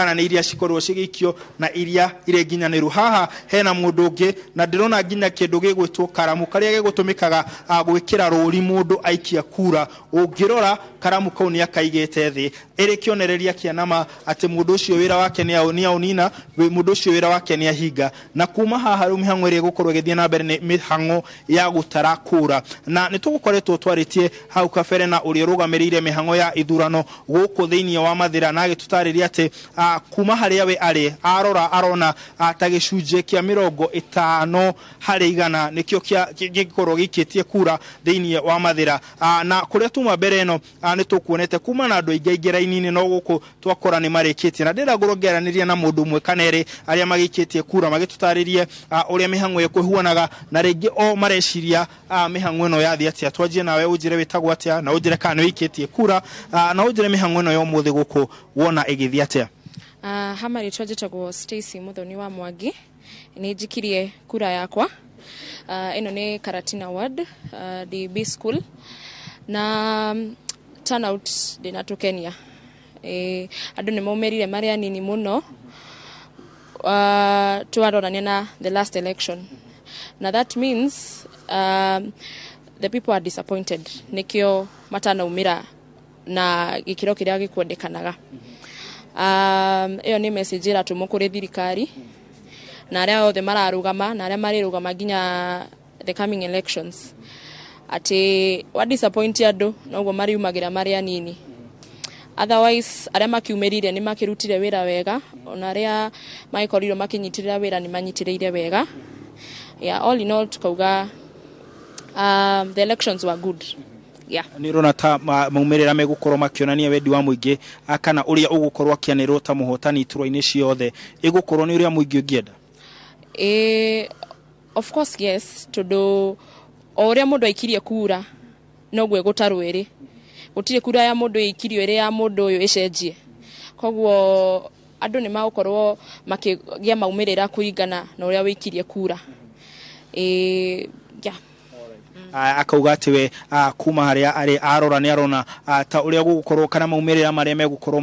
kana nĩ iria cikorwo cigĩikio na iria irĩ nginyanĩru. Haha hena mũndũ ũngĩ na ndĩrona nginya kĩndũ gĩgwĩtwo karamu karĩa gĩgũtũmĩkaga gwĩkĩra rũri mũndũ aikia kura. Ũngĩrora karamu kau nĩ akaigĩte thĩ ĩrĩ kĩonereria kĩa nama atĩ mũndũ ũcio wĩra wake nĩ aũnina, mũndũ ũcio wĩra wake nĩ ahinga. Na kuma haha rĩu mĩhang'o ĩrĩa ĩgũkorwo ĩgĩthiĩ na mbere nĩ mĩhang'o ya gũtara kura, na nĩ tũgũkoretwo twarĩtie hau kabere na ũrĩa ũrũgamĩrĩire mĩhang'o ya ithurano gũkũ thĩinĩ wa Mathĩra, na agĩtũtarĩria atĩ kuma harĩa we arĩ arora arona ta gĩcunjĩ kĩa 50% nĩkĩo gĩgĩkorwo gĩikĩtie kura thĩinĩ wa Mathĩra. Na kũrĩa tuma mbere ĩno nĩ tũkuonete kuma na andũ aingĩ aingĩ raini-inĩ, no gũkũ twakora nĩ marĩkĩtie, na ndĩrenda ngorwo ngĩaranĩria na mũndũ ũmwe kana erĩ arĩa magĩikĩtie kura magĩtũtarĩrie ũrĩa mĩhang'o ĩkũhuanaga, na rĩngĩ o mareciria mĩhang'o ĩno yathiĩ atĩa. Twanjie nawe, ũnjĩre wĩtagwo atĩa, na ũnjĩre kana nĩ wĩikĩtie kura, na ũnjĩre mĩhang'o ĩno ya ũmũthĩ gũkũ wona ĩgĩthiĩ atĩa. Ha marĩtwa njĩtagwo Stacy Muthoni wa Mwangi. Nĩ njikirie kura yakwa. Ĩno nĩ Karatina Ward, DB School, na turnout ndĩnatũkenia. Andũ nĩ maumĩrire marĩ anini mũno, twarorania na the last election, na that means the people are disappointed, nĩkĩo matanaumĩra na gĩkĩro kĩrĩa gĩkwendekanaga. Ĩyo nĩ message ĩratũmwo kũrĩ thirikari na arĩa othe mararũgama na arĩa marĩrũgama nginya the coming elections, atĩ wa disappoint andũ noguo mariumagĩra marĩ anini. Otherwise, arĩa makiumĩrire nĩ makĩrutire wĩra wega, ona arĩa magĩkorirwo makĩnyitĩrĩra wĩra nĩ manyitĩrĩire wega. Yeah, all in all tukauga the elections were good, yeah. Nĩ ũrona ta maumĩrĩra megũkorwo makĩonania wendi wa mũingĩ, kana ũrĩa ũgũkorwo akĩanĩrĩrwo ta mũhotani iturwa-inĩ ciothe ĩgũkorwo nĩ ũrĩa mũingĩ ũngĩenda? Of course yes, tondũ o ũrĩa mũndũ aikirie kura noguo ĩgũtarwo ĩrĩ. Gũtirĩ kura ya mũndũ ĩikirio ĩrĩ ya mũndũ ũyũ ĩcenjie. Koguo andũ nĩ magũkorwo makĩgĩa maumĩrĩra kũringana na ũrĩa wĩikirie kura. Yeah. Akauga atĩ we kuma harĩa arĩ arora nĩ arona ta ũrĩa gũgũkorwo kana maumĩrĩra marĩa megũkorwo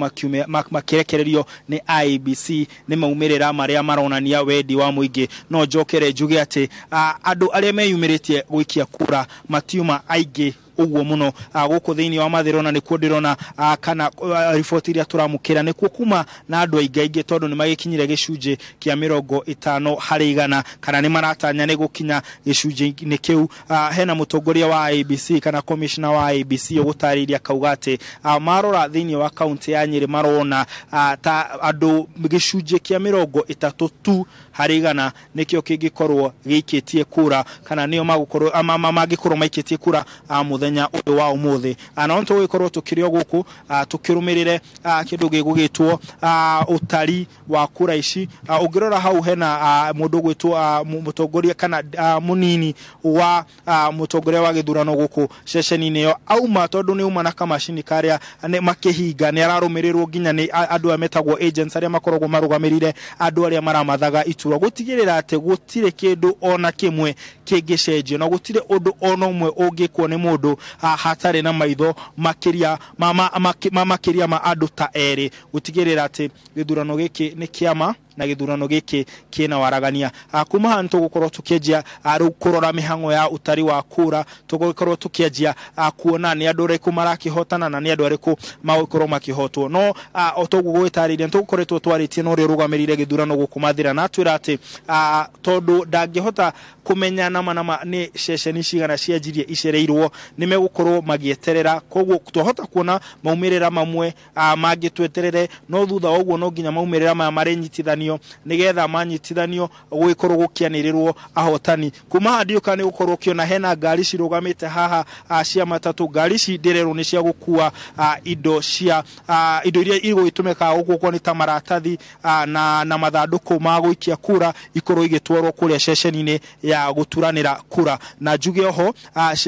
makĩrekererio nĩ IEBC nĩ maumĩrĩra marĩa maronania wendi wa mũingĩ. No njokere njuge atĩ andũ arĩa meyumĩrĩtie gũikia kura matiuma aingĩ ũguo mũno gũkũ thĩinĩ wa Mathĩra, ona nĩkuo ndĩrona kana riboti iria tũramũkĩra nĩkuo kuma na andũ aingĩ aingĩ, tondũ nĩ magĩkinyire gĩcunjĩ kĩa 50%, kana nĩ maratanya nĩ gũkinya gĩcunjĩ-inĩ kĩu. Hena mũtongoria wa IEBC kana commissioner wa IEBC ũgũtarĩirie akauga atĩ marora thĩinĩ wa kaunti ya Nyĩrĩ marona ta andũ gĩcunjĩ kĩa 30 tu harĩ igana nĩkĩo kĩngĩkorwo gĩikĩtie kura, kana nĩo magũkorwo mangĩkorwo maikĩtie kura mũthenya ũyũ wa ũmũthĩ. Na no tũgũgĩkorwo tũkĩrĩ o gũkũ tũkĩrũmĩrĩre kĩndũ gĩgũgĩtwo ũtari wa kura ici. Ũngĩrora hau hena mũndũ ũgwĩtwo mũtongoria kana mũnini wa mũtongoria wa gĩthurano gũkũ ceceni-inĩ ĩyo auma, tondũ nĩ auma na kamacini karĩa makĩhinga, nĩ ararũmĩrĩrwo nginya nĩ andũ aya metagwo agents, arĩa makoragwo marũgamĩrĩire andũ arĩa maramathaga iturwa, gũtigĩrĩra atĩ gũtirĩ kĩndũ ona kĩmwe kĩngĩcenjio na gũtirĩ ũndũ ona ũmwe ũngĩkwo nĩ mũndũ hatarĩ na maitho makĩria makĩria ma andũ ta erĩ, gũtigĩrĩra atĩ gĩthurano gĩkĩ nĩ kĩama na gĩthurano gĩkĩ kĩna waragania. Kuma haha nĩtũgũkorwo tũkĩanjia rĩu kũrora mĩhang'o ya ũtari wa kura, tũgũkorwo tũkĩanjia kuona nĩ andũ arĩkũ marakĩhotana na nĩ andũ arĩkũ magũkorwo makĩhotwo. No o toguo gũgĩtarĩirie, nĩtũgũkoretwo twarĩtie na ũrĩa ũrũgamĩrĩire gĩthurano gũkũ Mathĩra, na atwĩra atĩ tondũ ndangĩhota kũmenya nama nama nĩ ceceni cigana cianjirie icereirwo, nĩ megũkorwo magĩeterera. Koguo twahota kuona maumĩrĩra mamwe mangĩ tweterere, no thutha wa ũguo no nginya maumĩrĩra maya marĩnyitithanio, nĩgetha manyitithanio gũgĩkorwo gũkĩanĩrĩrwo ahotani. Kuma haha ndiũĩ kana nĩ ũgũkorwo ũkĩona hena ngari cirũgamĩte haha cia matatũ. Ngari ici ndĩrerwo nĩ cia gũkua indo cia indo iria igũgĩtũmĩka gũkũ okorwo nĩ ta maratathi na mathandũkũ ma gũikia kura, ikorwo igĩtwarwo kũrĩa ceceni-inĩ ya gũturanĩra kura. Na njuge oho,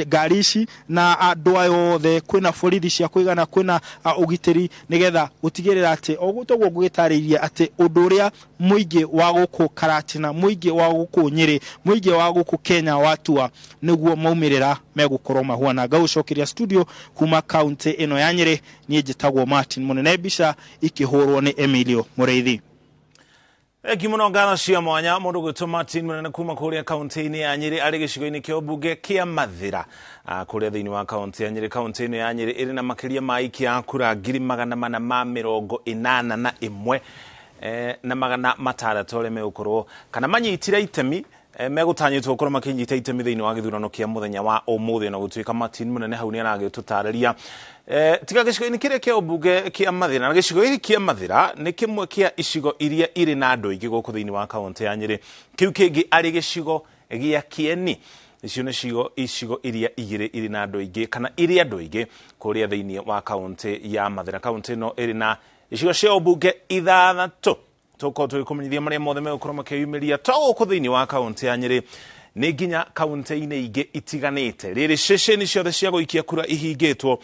ngari ici Na andũ aya othe, kwĩna borithi cia kũigana, kwĩna ũgitĩri, nĩgetha gũtigĩrĩra atĩ o toguo ngũgĩtarĩirie atĩ ũndũ ũrĩa mũingĩ wa gũkũ Karatina, mũingĩ wa gũkũ Nyĩrĩ, mũingĩ wa gũkũ Kenya watua, nĩguo maumĩrĩra megũkorwo mahuana. Ngagũcokeria studio kuma kaunti ĩno ya Nyĩrĩ. Niĩ njĩtagwo Martin Mũnene, mbica ikĩhũrwo nĩ Emilio Mũrĩithi. Thengi mũno, ngatho cia mwanya mũndũ gwĩtwo Martin Mũnene kuma kũrĩa kaunti-inĩ ya Nyĩrĩ, arĩ gĩcigo-inĩ kĩa ũmbunge kĩa Mathĩra kũrĩa thĩinĩ wa kaunti ya Nyĩrĩ. Kaunti-inĩ ya Nyĩrĩ ĩrĩ na makĩria ma aikia a kura 481,600 arĩa megũkorwo kana manyitire itemi, megũtanyĩtwo gũkorwo makĩnyita itemi thĩinĩ wa gĩthurano kĩa mũthenya wa ũmũthĩ. Na gũtuĩka Martin Mũnene hau nĩ aragĩtũtarĩria tiga gĩcigo-inĩ kĩrĩa kĩa ũmbunge kĩa Mathĩra, na gĩcigo gĩkĩ kĩa Mathĩra nĩ kĩmwe kĩa icigo iria irĩ na andũ aingĩ gũkũ thĩinĩ wa kaunti ya Nyĩrĩ. Kĩu kĩngĩ arĩ gĩcigo gĩa Kĩeni. Icio nĩ icigo iria igĩrĩ irĩ na andũ aingĩ kana irĩ andũ aingĩ kũrĩa thĩinĩ wa kaunti ya Mathĩra. Kaunti ĩno ĩrĩ na icigo cia ũmbunge ithathatũ. Tũkorwo tũgĩkũmenyithia marĩa mothe megũkorwo makĩyumĩria to gũkũ thĩinĩ wa kaunti ya Nyĩrĩ, nĩ nginya kaunti-inĩ ingĩ itiganĩte. Rĩrĩ ceceni ciothe cia gũikia kura ihingĩtwo,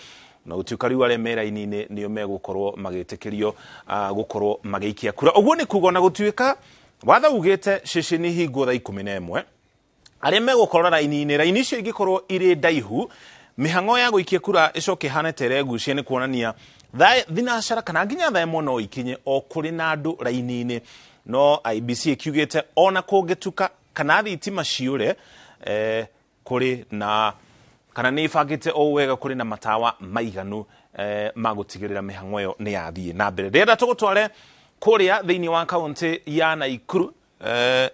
na gũtuĩka rĩu arĩa me raini-inĩ nĩo megũkorwo magĩtĩkĩrio gũkorwo magĩikia kura. Ũguo nĩ kuga ona gũtuĩka watho ugĩte ceceni hingwo thaa 11, arĩa megũkorwo raini-inĩ, raini icio ingĩkorwo irĩ ndaihu, mĩhang'o ya gũikia kura ĩcoke ĩhane ta ĩregucia, nĩ kuonania thinacara kana nginya thaa 1 no ikinye o kũrĩ na andũ raini-inĩ. No IEBC ĩkiugĩte ona kũngĩtuka kana thitima ciũre, kũrĩ na kana nĩ ĩbangĩte o wega, kũrĩ na matawa maiganu ma gũtigĩrĩra mĩhang'o ĩyo nĩ yathiĩ na mbere. Ndĩrenda tũgũtware kũrĩa thĩinĩ wa kaunti ya Naikuru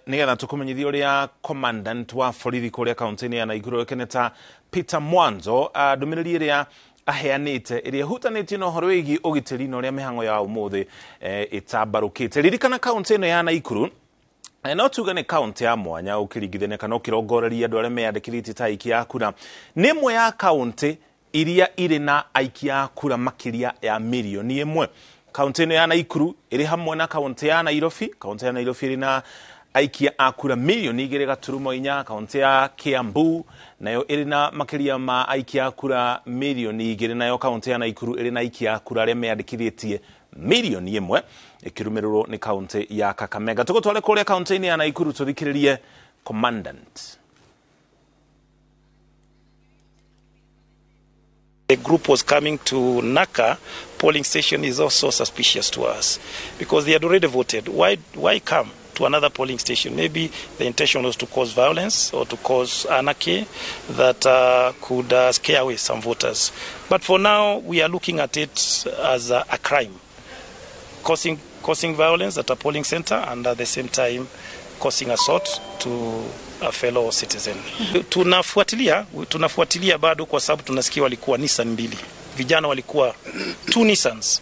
nĩgetha tũkũmenyithie ũrĩa commandant wa borithi kũrĩa kaunti-inĩ ya Naikuru ũĩkaine ta Peter Mwanzo, ndũmĩrĩri ĩrĩa aheanĩte ĩrĩa ĩhutanĩtie na ũhoro wĩgiĩ ũgitĩri na ũrĩa mĩhang'o ya ũmũthĩ ĩtambarũkĩte. Ririkana kaunti ĩno ya Naikuru no tuge nĩ kaunti ya mwanya ũkĩringithania kana ũkĩrongoreria andũ arĩa meyandĩkithĩtie ta aikia a kura. Nĩ ĩmwe ya kaunti iria irĩ na aikia a kura makĩria ya mirioni 1. Kaunti ĩno ya Naikuru ĩrĩ hamwe na kaunti ya Nairobi. Kaunti ya Nairobi ĩrĩ na aikia a kura mirioni 2.4. Kaunti ya Kiambu nayo ĩrĩ na makĩria ma aikia a kura mirioni 2, nayo kaunti ya Naikuru ĩrĩ na aikia a kura arĩa meyandĩkithĩtie mirioni 1, ĩkĩrũmĩrĩrwo nĩ kaunti ya Kakamega. Tũgũtware kũrĩa kaunti-inĩ ya Naikuru tũthikĩrĩrie commandant. The group was coming to Naka polling station is also suspicious to us because they had already voted. Why come to another polling station? Maybe the intention was to cause violence or to cause anarchy that could scare away some voters. But for now, we are looking at it as a crime, causing violence at a polling center and at the same time causing assault to a fellow citizen. Tunafuatilia bado kwa sababu tunasikia walikuwa Nissan mbili. Vijana walikuwa two Nissans.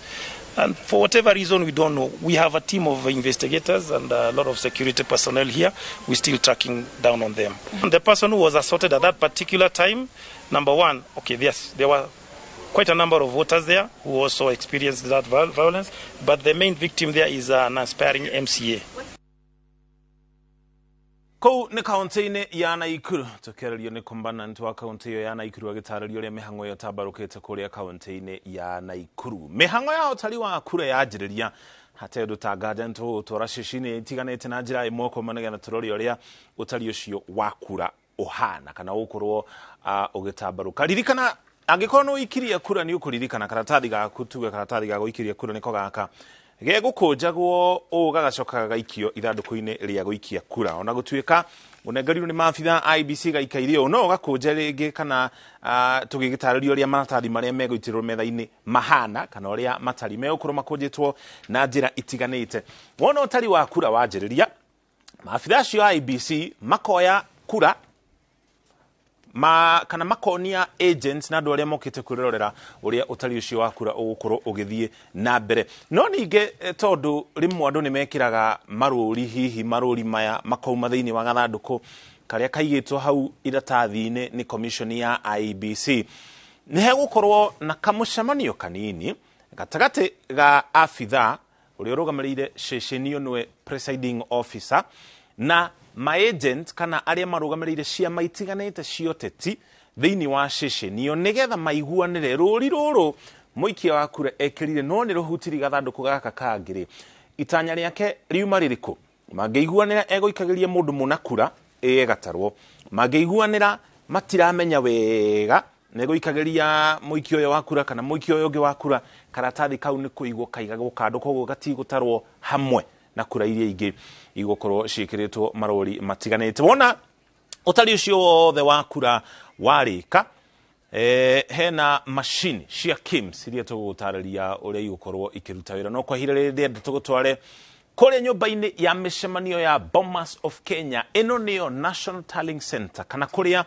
And for whatever reason we don't know, we have a team of investigators and a lot of security personnel here. We're still tracking down on them. And the person who was assaulted at that particular time, number one, okay, yes, there were quite a number of voters there who also experienced that violence, but the main victim there is an aspiring MCA. Kũu nĩ kaunti-inĩ ya Naikuru, tũkĩarĩrio nĩ commandant wa kaunti ĩyo ya Naikuru agĩtarĩria ũrĩa mĩhang'o ĩyo ĩtambarũkĩte kũrĩa kaunti-inĩ ya Naikuru. Mĩhang'o ya ũtari wa kura yanjĩrĩria, hatarĩ ũndũ tanganja nĩtũgũtwara ceceni itiganĩte na njĩra ĩmwe kwa ĩmwe nĩgetha tũrore ũrĩa ũtari ũcio wa kura ũhana kana ũgũkorwo ũgĩtambarũka. Ririkana angĩkorwo nĩ ũikirie kura, nĩ ũkũririkana karatathi gaku, tuge karatathi ga gũikiria kura nĩko gaka, gegũkũnjagwo ũũ gagacoka gagaikio ithandũkũ-inĩ rĩa gũikia kura. Ona gũtuĩka ũnengerirwo nĩ maabitha a IEBC gaikaire ũũ, no ũgakũnja rĩngĩ kana tũgĩgĩtarĩria ũrĩa maratathi marĩa megũitĩrĩrwo metha-inĩ mahana kana ũrĩa matari megũkorwo makũnjĩtwo na njĩra itiganĩte. Wona ũtari wa kura wanjĩrĩria, maabitha acio a IEBC makoya kura ma kana makonia agents na andũ arĩa mokĩte kwĩrorera ũrĩa ũtari ũcio wa kura ũgũkorwo ũgĩthiĩ na mbere. No ningĩ tondũ rĩmwe andũ nĩ mekĩraga marũri, hihi marũri maya makauma thĩinĩ wa gathandũkũ karĩa kaigĩtwo hau iratathi-inĩ nĩ commission ya IEBC, nĩ hegũkorwo na kamũcemanio kanini gatagatĩ ga abitha ũrĩa ũrũgamĩrĩire ceceni ĩyo, nĩwe presiding officer, na maagent kana arĩa marũgamĩrĩire ciama itiganĩte cia ũteti. Thĩinĩ wa ceceni ĩyo nĩgetha maiguanĩre rũri rũrũ mũikia wa kura ekĩrire no nĩ rũhutirie gathandũkũ gaka kangĩ rĩ, itanya rĩake riuma rĩrĩkũ? Mangĩiguanĩra egũikagĩria mũndũ mũna kura ĩgatarwo, mangĩiguanĩra matiramenya wega negũikagĩria mũikia ũyũ wa kura kana mũikia ũyũ ũngĩ wa kura, karatathi kau nĩ kũigwo kaigagwo kando, koguo gatigũtarwo hamwe na kura iria ingĩ igũkorwo ciĩkĩrĩtwo marũri matiganĩte. Wona ũtari ũcio wothe wa kura warĩka, hena machine cia KIMS iria tũgũgũtarĩria ũrĩa igũkorwo ikĩruta wĩra. No kwa ihinda rĩrĩ ndĩrenda tũgũtware kũrĩa nyũmba-inĩ ya mĩcemanio ya Bomas of Kenya. Ĩno nĩyo National Tallying Center, kana kũrĩa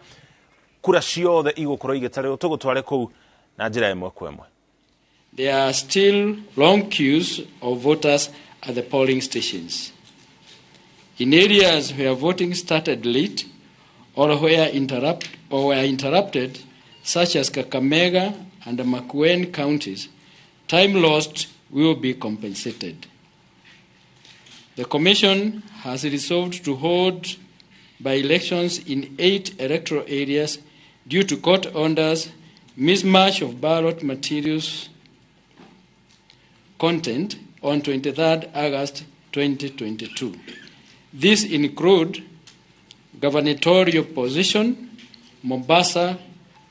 kura ciothe igũkorwo igĩtarĩrwo. Tũgũtware kũu na njĩra ĩmwe kwa ĩmwe. There are still long queues of voters at the polling stations. In areas where voting started late or were interrupted, such as Kakamega and Makueni counties, time lost will be compensated. The Commission has resolved to hold by-elections in 8 electoral areas due to court orders, mismatch of ballot materials content on 23rd August 2022. These include gubernatorial position, Mombasa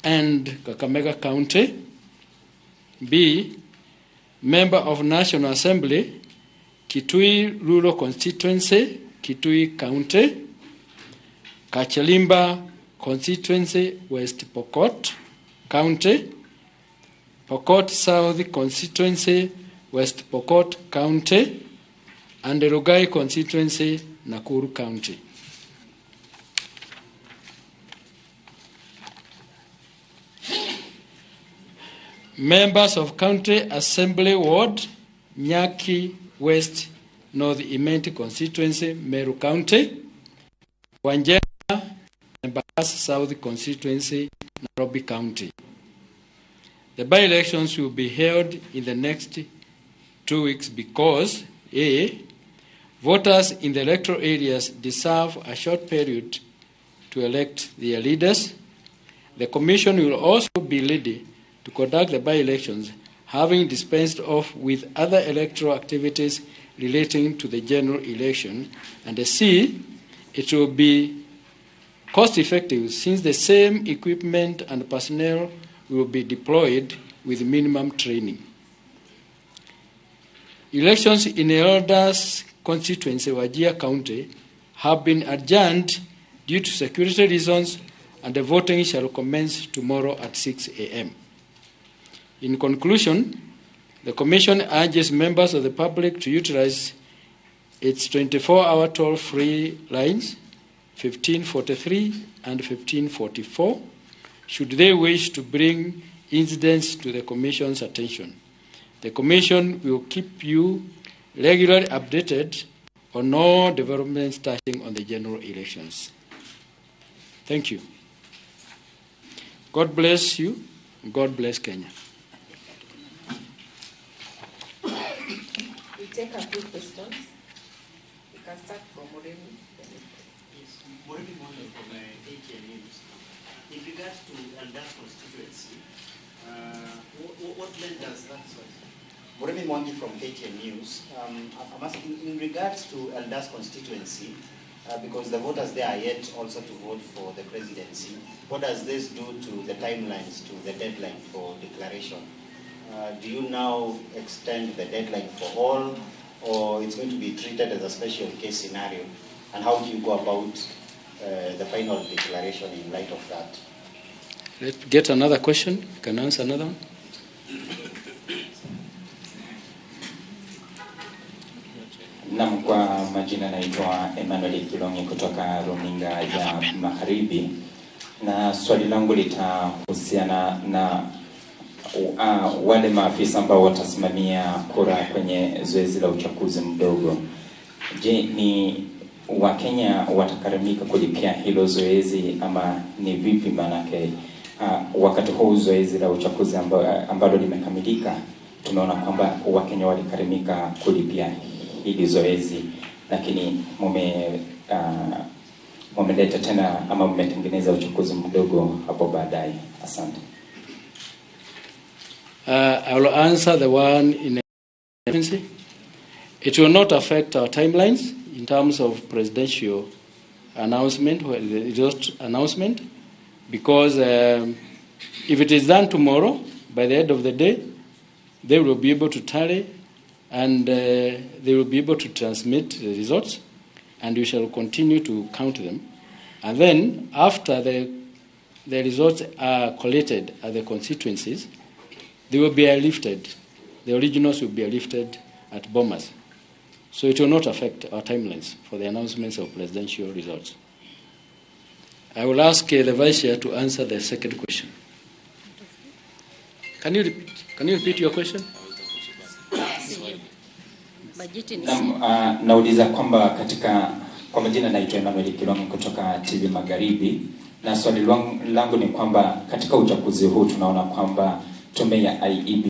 and Kakamega County. B, Member of National Assembly, Kitui Rural Constituency, Kitui County, Kachelimba Constituency, West Pokot County, Pokot South Constituency, West Pokot County, and the Rugai Constituency, Nakuru County. Members of County Assembly Ward, Nyaki West North Imenti Constituency, Meru County, Wanjera and South Constituency, Nairobi County. The by-elections will be held in the next 2 weeks because A, voters in the electoral areas deserve a short period to elect their leaders. The Commission will also be ready to conduct the by-elections, having dispensed off with other electoral activities relating to the general election. And C, it will be cost-effective since the same equipment and personnel will be deployed with minimum training. Elections in Elders constituency, Wajir County, have been adjourned due to security reasons, and the voting shall commence tomorrow at 6 a.m. In conclusion, the Commission urges members of the public to utilize its 24-hour toll-free lines, 1543 and 1544, should they wish to bring incidents to the Commission's attention. The Commission will keep you regularly updated on all developments touching on the general elections. Thank you. God bless you. God bless Kenya. We take a few questions. We can start from Moremi. Yes, Moremi Mondo from ATN News. In regards to Eldas constituency, what then does that? Sorry. Moremi Mwangi from KTN News. I'm asking in regards to Eldas constituency, because the voters there are yet also to vote for the presidency. What does this do to the timelines, to the deadline for declaration? Do you now extend the deadline for all, or it's going to be treated as a special case scenario? And how do you go about the final declaration in light of that? Let's get another question. You can answer another one. Naam, kwa majina naitwa Emmanuel Kilongi kutoka runinga ya Magharibi, na swali langu litahusiana na wale maafisa ambao watasimamia kura kwenye zoezi la uchaguzi mdogo. Je, ni Wakenya watakarimika kulipia hilo zoezi ama ni vipi? Manake wakati huu zoezi la uchaguzi ambalo limekamilika, tumeona kwamba Wakenya walikarimika kulipia hili zoezi, lakini mume wameleta tena ama mmetengeneza uchaguzi mdogo hapo baadaye? Asante. I will answer the one in emergency. It will not affect our timelines in terms of presidential announcement, or the result announcement, because if it is done tomorrow, by the end of the day, they will be able to tally and they will be able to transmit the results, and we shall continue to count them. And then, after the results are collated at the constituencies, they will be airlifted. The originals will be airlifted at Bomas. So it will not affect our timelines for the announcements of presidential results. I will ask the Vice Chair to answer the second question. Can you repeat, can you repeat your question? Bajeti ni Naam, nauliza kwamba katika kwa majina naitwa Emmanuel Kilongo kutoka TV Magharibi, na swali langu ni kwamba katika uchaguzi huu tunaona kwamba tume ya IEB